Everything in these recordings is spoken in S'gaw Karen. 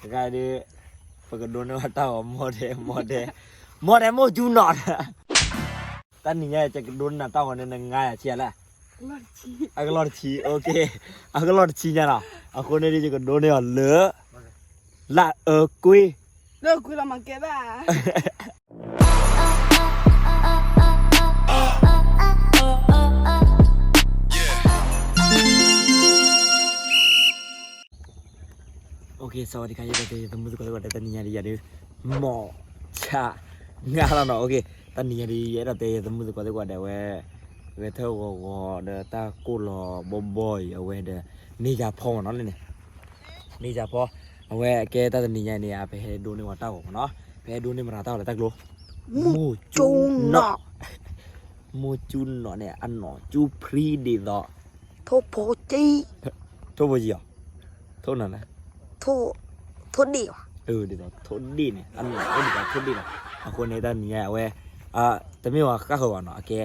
တခါဒီး ပကဒိးန့ၢ်ဝဲတၢ်ဂီၤ မီၢ်ဒဲ မီၢ်ဒဲ မီၢ်ဒဲမိၢ်ကၠူနီၣ်. တၢ်နံၤညါ ယကဒိးန့ၢ်နၤတၢ်ဂီၤန့ၣ် နငါယၤဆံးလဲၣ်. အကလီၢ်တဆံ, အကလီၢ်တဆံညါနီၤ. အဃိန့ၣ်ဒီး ယကဒိးန့ၢ်အီၤလၢ လၢအကွ့ လၢကွ့လီၤမၤကဲဘၣ်. OK, စဝၤဒံခါ ယအဲၣ်ဒိးတဲယသမုၣ်သကိးသ့ၣ်ကိးဂၤဒဲး တနံၤညါဒီး ယၤဒုး မီၢ်ဆါ ငါလီၤနီၤ. OK, တနံၤညါဒီး ယအဲၣ်ဒိးတဲယသမုၣ်သကိးသ့ၣ်ကိးဂၤဒဲးဝဲ ဂဲၤထၢၣ်ဂီၤဂီၤဒီးတၢ်ကိၢ်လီၤဘီဘီအံၤ အဝဲဒီး န့ၢ်ယၤဖီမ့ၢ်နီၤလဲၣ်န့ၣ်, န့ၢ်ယၤဖီ, အဝဲအကဲတၢ်တနံၤညါန့ၣ် အပဟဲဒိးန့ၢ်ဝဲတၢ်ဂီၤမ့ၢ်နီၤ, ပဟဲဒိးန့ၢ်မတၤတၢ်ဂီၤလဲၣ် တၢ်ကျိၤ, မိၢ်ကၠူနီၣ်, မိၢ်ကၠူနီၣ်န့ၣ် အနီၢ်ကၠူဖရံဒ်သိး ထိၣ်ဖိကံ ထိၣ်ဖိကံအီၤ, ထိၣ်နၤလဲၣ်, ထိၣ်ဒ့ၣ်ဘၣ်, ဒ်သိးထိၣ်ဒ့ၣ်န့ၣ် အနီၢ်အိၣ်ဒ်သိးထိၣ်ဒ့ၣ်န့ၣ်. အဃိန့ၣ်တၢ်နံၤညါအဝဲ တမ့ၢ်ဝဲဃၣ်ဃၢၤဘၣ်နီၤ, အကဲ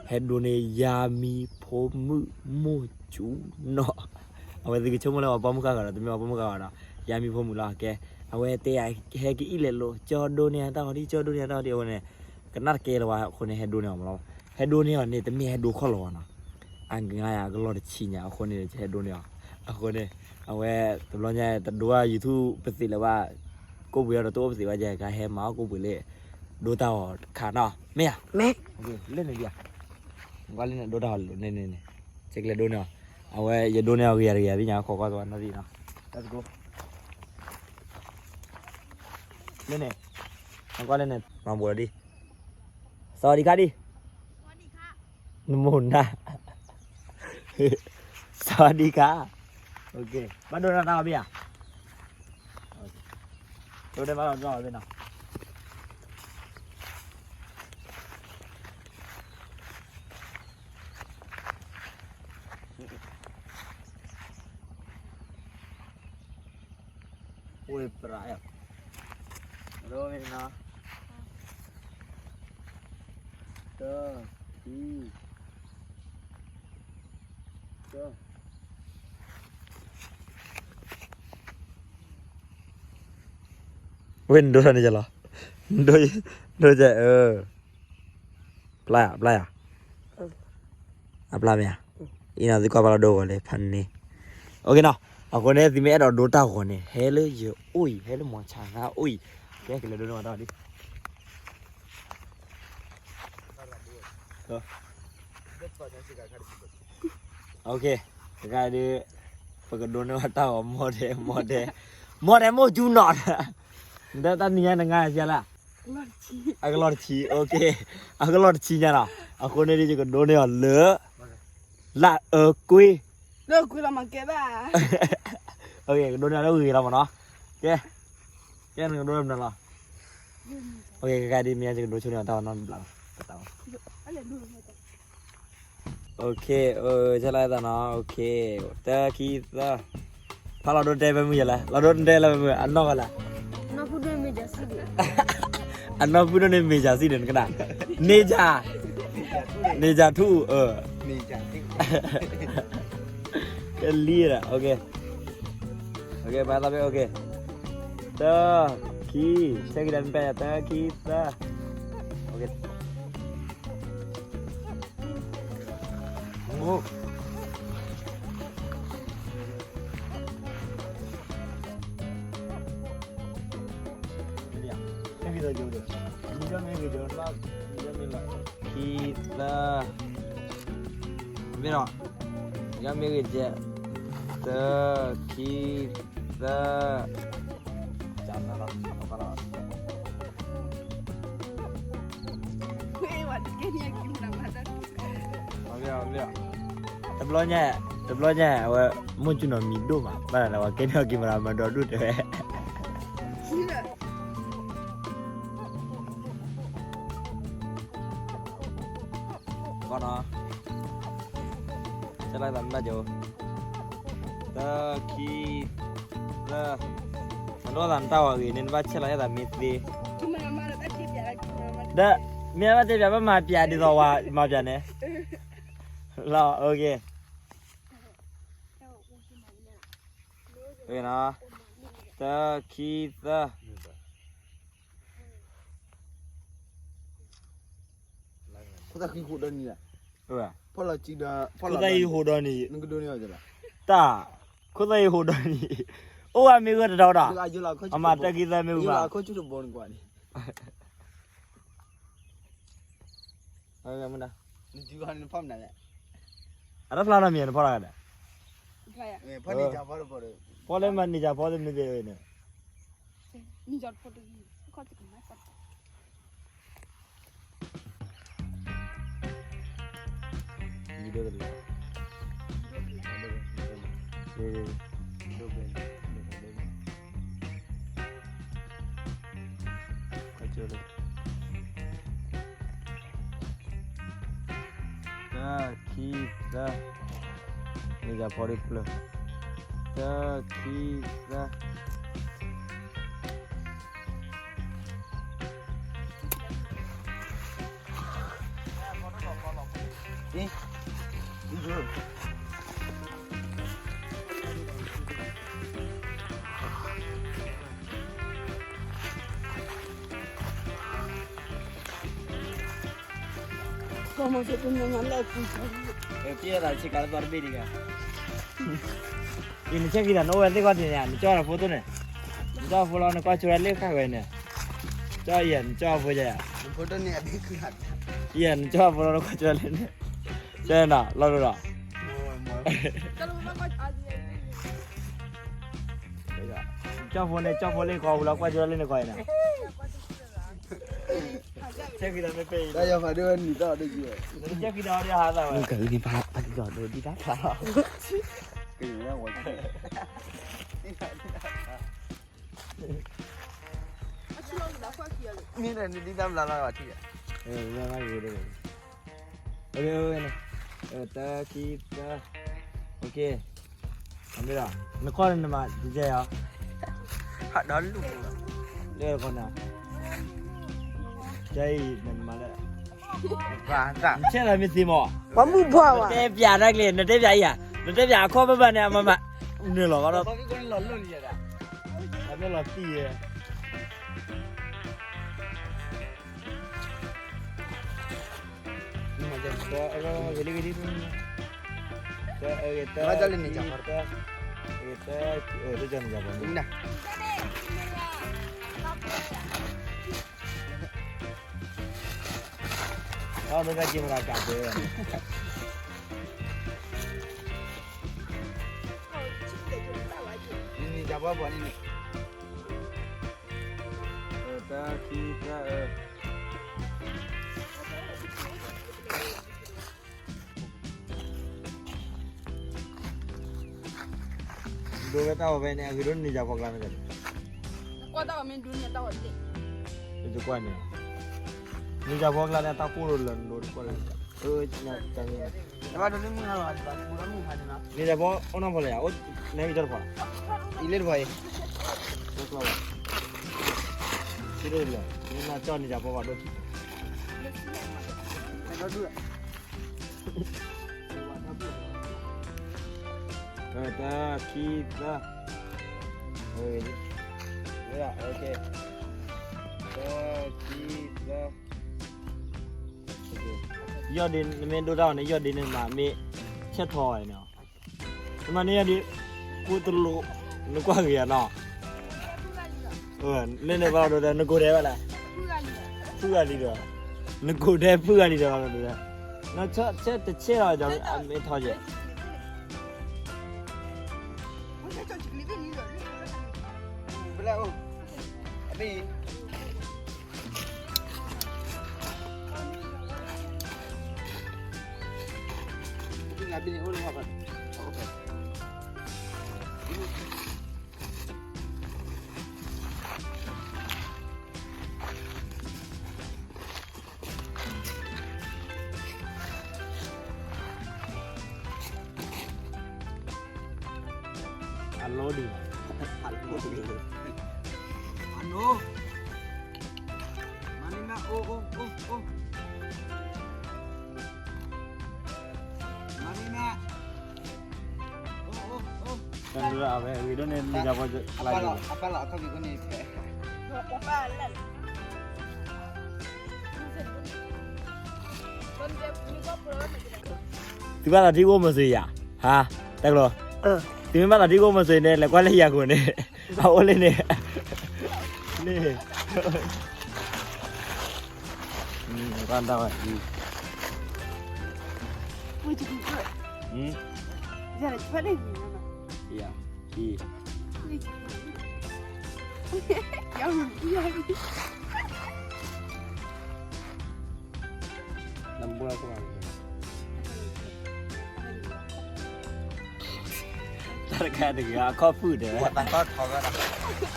ဟဲဒိးန့ၢ်ယၤမံၤဖိမုၣ်မိၢ်ကၠူနီၣ်, အဝဲသ့ၣ်ကဆိကမိၣ်လၢပှၤပိာ်မုၣ်ဃၣ်ဃၢၤဒီး တမ့ၢ်ပှၤပိာ်မုၣ်ဃၣ်ဃၢၤဒီး ယၤမံၤဖိမုၣ်လီၤ. အကဲ အဝဲတဲယၤ ဟဲကအံၣ်လဲၤလိာ် ကၠီဒိးန့ၢ်ယၤတၢ်ဂီၤဒံး ကၠီဒိးန့ၢ်ယၤတၢ်ဂီၤဒံးအဝဲန့ၣ် ကနၣ်တကဲလၢၤဘၣ်. အဃိန့ၣ် ဟဲဒိးန့ၢ်အီၤမ့ၢ်လီၤ, ဟဲဒိးန့ၢ်အီၤန့ၣ် တမ့ၢ်ဟဲဒိးခီၣ်လီၤဘၣ်နီၤ, အငါယၤအကလီၢ်တဆံညါ အဃိန့ၣ် ဟဲဒိးန့ၢ်အီၤ. အဃိန့ၣ် အဝဲ တဘျီညါ တဒိး YouTube ပသ့ၣ်လၢၤဘၣ်, ကိးပှ့ၤအီၤဒီးတအိၣ်ပသ့ၣ်ဘၣ် ယကဟဲမၤအီၣ်ကိးပှ့ၤလၢ ဒိးတၢ်ဂီၤတခါနီၤ, မ့ၢ်ဧါ, လၢန့ၣ်ဒံးဧါ, ကွၢ်လၢန့ၣ်ဒိးတၢ်ဂီၤလၢန့ၣ်န့ၣ်န့ၣ်, ကလဲၤဒိးန့ၢ်အီၤ, အဝဲယဒိးန့ၢ်အီၤဂ့ၤယၤတဂ့ၤယၤ ဘံၣ်ညါ ခိးကွၢ်သဝီနီၣ်သံနီၤ, လၢန့ၣ်, ကွၢ်လၢန့ၣ် မၤဘိးလီၤဒံး, စဝၤဒံခါဒံး နမိၢ်နၢ်, စဝၤဒံခါ, ဘၣ်ဒိတၢ်တၢ်အီၤဘ့ၣ်ဧါ, ဒိတၢ်ဘၣ်လီၤဒိဘ့ၣ်နီၤ. ဝ့ၢ်ပြး, ဒိမ့ၢ်နီၤ, တၢ်, ခံ, တၢ်, ဝ့ၢ်နဒိတၢ်န့ၣ်ယလီၤ, ဒိ, ဒိယဲၢ်, ပျၢ်ယၤ, ပျၢ်ယၤ, အပျၢ်မ့ၢ်ဧါ, အံၤနီၤ သုကွၢ်ဘၣ်လီၤဒိဂီၤလၢဖးန့ၣ်, OKနီၤ, အဃိန့ၣ် သုမ့ၢ်အဲၣ်ဒိးဒိတၢ်ဂီၤန့ၣ် ဟဲလၢယအိၣ်အံၤ ဟဲလၢမီၤဆါငါအိၣ်အံၤ, ကဲကလဲၤဒိန့ၢ်ဝဲတၢ်ဂီၤဒံး OK, တခါဒီး ပကဒိးန့ၢ်ဝဲတၢ်ဂီၤ မီၢ်ဒဲ မီၢ်ဒဲ, မီၢ်ဒဲမိၢ်ကၠူနီၣ်, တၢ်နံၤညါနငါယၤလၢ အကလီၢ်တဆံ, OK, အကလီၢ်တဆံညါနီၤ, အဃိန့ၣ်ဒီး ယကဒိးန့ၢ်အီၤလၢ လၢအကွ့, လၢကွ့လီၤမၤကဲဘၣ်, OK, ကဒိးန့ၢ်အီၤလၢဂ့ၤလီၤမ့ၢ်နီၤ, ကဲ, ကဲနကဒိးန့ၢ်လီၤ, OK, ကဲဒ်မ့ၢ်ယကဒိးဆိန့ၢ်အီၤတၢ်ဂီၤနီတဘျီလီၤ OK, ဆဲလီၤသးနီၤ, OK, တၢ ခံ သၢ, ဖးလီၤဒိတဲဖဲမုၢ်ယဲလဲၣ်, လီၤဒိတဲလၢဖဲမုၢ် အနီၢ်ကီၢ်လဲၣ်, အနီၢ်ဖုဒိၣ်န့ၣ်မ့ၢ်ယၤစံၣ်ဒၣ်, အနီၢ်ဖုဒိၣ်န့ၣ်မ့ၢ်ယၤစံၣ်ဒၣ်နကနၣ်, န့ၢ်ယၤ, န့ၢ်ယၤထူၣ်, ကလံၤဒၣ်, OK, OK, ပှၤသးဖဲ OK, တၢ ခံ, ဆဲက့ၤဒီးမ့ၢ်ပျဲယၤ တၢ ခံ သၢ, OK. ခံ သၢ, မ့ၢ်ဒီး, ယမ့ၢ်ဂ့ၤကဲ, တၢ ခံ သၢ, ကနၤလီၤ, တဘျီညါ, တဘျီညါ အဝဲ မိၢ်ကၠူနီၣ်မံၤဒိၣ်မး ဘၣ်လၢဝဲကဲန့ၣ် ကံမရၤမၤဒီးဒိၣ်တဲဝဲ ကီနီၤ, ဆဲလီၤသးမ့ၢ်ဘၣ်ကၠိ, တၢ ခံ သၢ, နဒိၣ်သးနတၢ်ဝဲဂ့ၤန့ၣ် နဘၣ်ဆဲလီၤယသးမ့ၢ်သ့, ဒီး မ့ၢ်ဘၣ်တဲပၠးဘၣ်မၤပၠးဒ်သိးဝဲမၤပၠးန့ၣ်, လီၤ OK, နီၤ, တၢ ခံ သၢ. ခိၣ်သၣ်ဃံဃိဒီနံၤ, ဖီၣ်လီၤစုဒီး, ခိၣ်သၣ်ဃံဃိဒီနံၤ, နကဒိးန့ၢ်အီၤလီၤ. တၢ်, ခိၣ်သၣ်ဃံဃိဒီနံၤ, အိၣ်ဝဲမ့ၢ်ဂၢၢ်တဒီဒီး, အမၤတၢ်ခံသၢမ့ၢ်ဝံၤဘၣ်. အတၢ်ဖျါနီတမံၤနဖီၣ်လီၤဂၤဒီး, ဖီၣ်လၢမၤန့ၢ်ကၠၤဖီတပီၤဒီး, ဖီၣ်လၢမၤန့ၢ်ကၠၤဖီတမံၤသ့ၣ်ဝဲန့ၣ် တၢ ခံ သၢ, န့ၢ်ကၠၤဖီဒ်ဖျၢၣ်, တၢ ခံ သၢ. ကဲသးဆ့ကၤလၢပှၤတဘ့ၣ်တဂၤ, အံၤနဆဲးက့ၤဒီး နအိၣ်ဝဲသ့ၣ်ခီၣ်ထံးန့ၣ် နကၠီဒီးဖိသိၣ်န့ၣ်, နကၠီဖိလီၤ နကွၢ်ဆိဝဲလၢခါဝဲန့ၣ်, ကၠီအံၤ နကၠီဖိယၤ, အံၤ နကၠီဖိလီၤ နကွၢ်ဆိဝဲလၢန့ၣ်, ကၠီနီၤ လီၤဒိၣ်ဒီး, ကၠီဖိန့ၣ် ကၠီဖိလၢခီဝဲလီၤ ကွၢ်ဆိဝဲလၢန့ၣ်ခီအံၤန့ၣ် ဆဲးက့ၤဒီးမ့ၢ်ပဲအံၤ, ဆဲးက့ၤဒီးဟးသးဝဲ, ကဒ်တၢ်ဖျါလီၤ, မ့ၢ်ဒီးနဒ်တၢ်ဖျါလီၤဘၣ်ထံၣ်, တၢ် ခံ သၢ, နခီၣ်န့ၣ်နမၤတကဲအီၤ, လၢကီၢ်န့ၣ်, ကဲအံၤနမၤလၢ, နဆဲးလီၤမ့ၢ်သ့မး, ပှၤမုၢ်ပှၢ်ဝဲ, နတဲပၠးတၢ်ကျဲ, နတဲပၠးအံၤဧါ, နတဲပၠးအခီၣ်ဘၣ်ဘၣ်န့ၣ် အမၤမၤ, နုာ်လီၤဘၣ်ဒီး, အမ့ၢ်လီၤတံၢ်ယဲ တၢ်ခံ တၢ် အၢ ဒိဝဲတၢ်ဝဲန့ၣ် အဂ့ၤဒိၣ်န့ၢ်ယၤပှၤကျါန့ၣ်, နကွၢ်တၢ်ဝဲမ့ၢ်ဒိန့ၢ်တၢ်ဝဲသ့ၣ်, ယကွၢ်န့ၣ်, န့ၢ်ယၤပှၤကျါန့ၣ် တၢ်ကိၢ်ဒိၣ်လၢနဒိတကွၢ်လၢ, န့ၢ်ယၤပှၤအိၣ်နီၢ်ဖီလာ်ယၤ, အိၣ်နဲမံၤတၢ်တဖီ, အံၤလၢတဖီအံၤ, တကျီဘၣ်, စံးဒိၣ်လၢ, နကၠီန့ၢ်ယၤပှၤဘၣ်ဒိၣ်ခံ တၢ်ခံ သၢ, တၢ်ခံ သၢ, ယီၢ်ဒ့နမ့ၢ်ဒိတၢ်အီၤန့ၣ် ယီၢ်ဒ့န့ၣ်မးမ့ၢ်ဆဲးထီၣ်ဝဲန့ၣ်, နမ့ၢ်န့ၢ်ယီၢ်ဒ့, ကိၢ်တလိာ်, နကွၢ်ဂ့ၤဧါနီၤ, န့ၣ်န့ၣ်ဘၣ်ဒိဒီး နကိးဒဲးဘၣ်လဲၣ်, ဖုဂၤလံဒီး, နကိးဒဲးဖုဂၤလံဒီးဘၣ်ဒိဒီး, နဆဲးတဆဲးလီၤဒီးအမ့ၢ်ထီၣ်ကဲ ဘျဲၣ်အိၣ်, အဘ့ၣ်အံၤ, ဘ့ၣ်န့ၣ်အိၣ်လၢဟီၣ်ခိၣ်, အလိဒံး, အလိဒံး, အနိ, မၤန့ၢ်မး အိၣ် အိၣ် အိၣ် အိၣ်, မၤန့ၢ်မး, အိၣ် အိၣ် အိၣ် အဝဲဂ့ၤဒိၣ်န့ၣ် မ့ၢ်ယၤပှၤလၢအပၢ်လီၤအခီၣ်က့ၤန့ၣ်ဖဲ သုဘၣ်သးထံၣ်အိၣ်မ့ၢ်စ့ၢ်ယၤ, ဟါ, တၢ်ကျိၤ, သုမ့ၢ်ဘၣ်သးထံၣ်အိၣ်မ့ၢ်စ့ၢ်န့ၣ် လဲၤကွၢ်လၢယၤခိၣ်န့ၣ်, အအိၣ်လၢန့ၣ်, န့ၣ်, ကွၢ်တၢ်ဝဲ, နဘိလီၤခိၣ်မး, တၢ်တခါတဂၤအခီၣ်ဖုၣ်ဒီး ဒ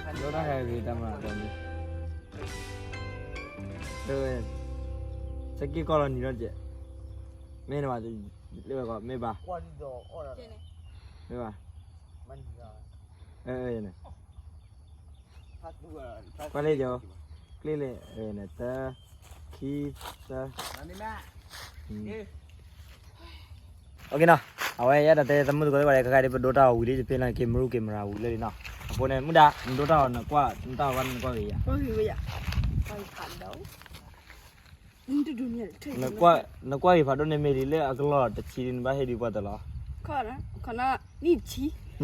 ိၣ်တၢ်ဟဲဂ့ၤတၢ်မၤဒီးန့ၣ်, စက့ၢ်ကီၢ်လီၤနံၤလီၤကဲး, မ့ၢ်နမၤ, လၢဝဲကီး မ့ၢ်ဘၣ်, မ့ၢ်ဘၣ်, န့ၣ်, ကွၢ်လၢယိၤ, ကျ့လၢ, တၢ, ခံ, သၢ, နီၤ, အဝဲယအဲၣ်ဒိးတဲ သမုၢ်သကိးသ့ၣ်တဖၣ်ဒီး ခဲခါဒ်ပဒိတၢ်အီၤဝံၤလံ ယဖ့လီၤက့ၤ မရူက့ၤမရၤဝံၤလၢလံနီၤ, အဃိန့ၣ် မုၢ်ဒါ နဒိတၢ်အီၤ နကွၢ်နတၢ်အီၤဘၣ် နကွၢ်ဂ့ၤယၤ, နကွၢ်ဂ့ၤဖးဒိၣ်န့ၣ်မ့ၢ်ဒ်လၢအကလီၢ်တဆံဒ်နဘၣ်ဟ့ၣ်ဒ်ပှၤတလီၤ,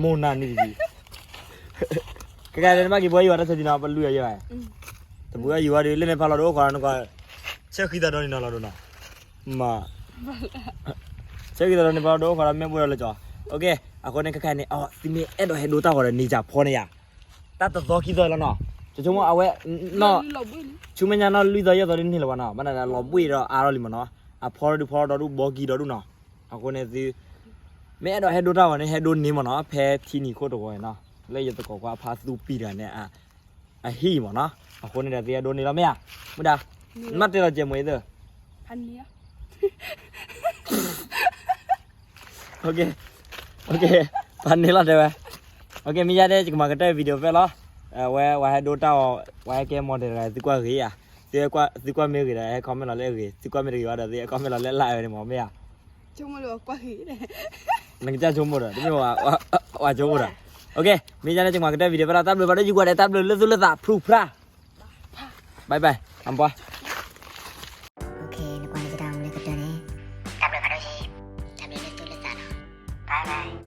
မိၢ်နၤနံၣ်တဆံ, ခဲခါဒ်နဘၣ်က့ၤဘှီယံၤဝဲတၢ်ဆၢဒ်နီၤ ပလုၢ်အယဲၢ်ဘၣ်, တဘှီယံၤဝဲဒ်လၢန့ၣ်ဖးလီၤဒိၣ်ဃီနီၤကွၢ်, ဆၢဃံသးဒီနံၤနီၤလီၤဒိၣ်နီၤ, မ့ၢ် ဆၢဃံသးဒီနံၤဖးလီၤဒိၣ်ဃီဒီးမ့ၢ်ဘှီဒီးလၢကၠီ, အဃိန့ၣ်ခဲခါန့ၣ် အသုမ့ၢ်အဲၣ်ဒိးဟဲဒိတၢ်ဂီၤဒီးန့ၣ် ယၤဖီန့ၣ်ယၤ တၢ်တသီခံသီလီၤနီၤ, ဆၢဆိကမိၣ်အဝဲ, နီၤ, ဆူမဲာ်ညါနီၤ လွံၢ်သီယဲၢ်သီဒ်န့ၣ်လၢၤဘၣ်နီၤ, ဘၣ်နၤလီၤဘှံးဒီးအါထီၣ်လံမ့ၢ်နီၤ, အဖီဒီးဖီဒီဒူၣ် ဘီကံဒီဒူၣ်နီၤ, အဃိန့ၣ်သု, မ့ၢ်အဲၣ်ဒိးဟဲဒိတၢ်ဂီၤန့ၣ် ဟဲဒိန့ၢ်မ့ၢ်နီၤ, ဖဲထံနံၤခိၣ်တဂီၤန့ၣ်နီၤ, လၢယသကိးကွၢ်ဖါသူပံတဂၤန့ၣ်, အဟံၣ်မ့ၢ်နီၤ, အဃိန့ၣ်ဒီးသုဟဲဒိန့ၢ်လီၤမ့ၢ်ဧါ, မုၢ်ဒါ, နမ့ၢ်တဲလီၤကဲမ့ၢ်အံၤသၢ ဖးန့ၢ်လီၤတဲဝဲ, မ့ၢ်ယါဒဲး ယကမၤကတၢၢ် video ဖဲလီၤ, ဝဲ ဝဲဟဲဒိတၢ်အီၤ ဝဲဟဲကဲ model တဂၤ သုကွၢ်ဂ့ၤဧါ, သုကွၢ်မ့ၢ်ဂ့ၤဒီး ဟဲ comment လီၤလၢအဂ့ၤ, သုကွၢ်မ့ၢ်တဂ့ၤဘၣ်ဒီး သုဟဲ comment လီၤလၢအလၢ်ဝဲန့ၣ်မ့ၢ်မ့ၢ်ဧါ, နကစၢ်ဆိကမိၣ်ဒီး တမ့ၢ်ဝဲဆိကမိၣ်ဒီး, မ့ၢ်ယါဒဲး ယကမၤကတၢၢ် video ဖဲလီၤ, တၢ်ဘျုးဖးဒိၣ် ယကွၢ်ဒီး တၢ်ဘျုးဖးဒိၣ် ယကွၢ်ဒီး တၢ်ဘျုးလၢသုလၢသး ဖြူဖြါ, bye bye, အဘှါ နကွၢ်န့ၣ် ယတၢ်မူလၢကတၢၢ်န့ၣ်, တၢ်ဘျုးဖးဒိၣ်, တၢ်ဘျုးလၢသုလၢသးလီၤ, bye bye.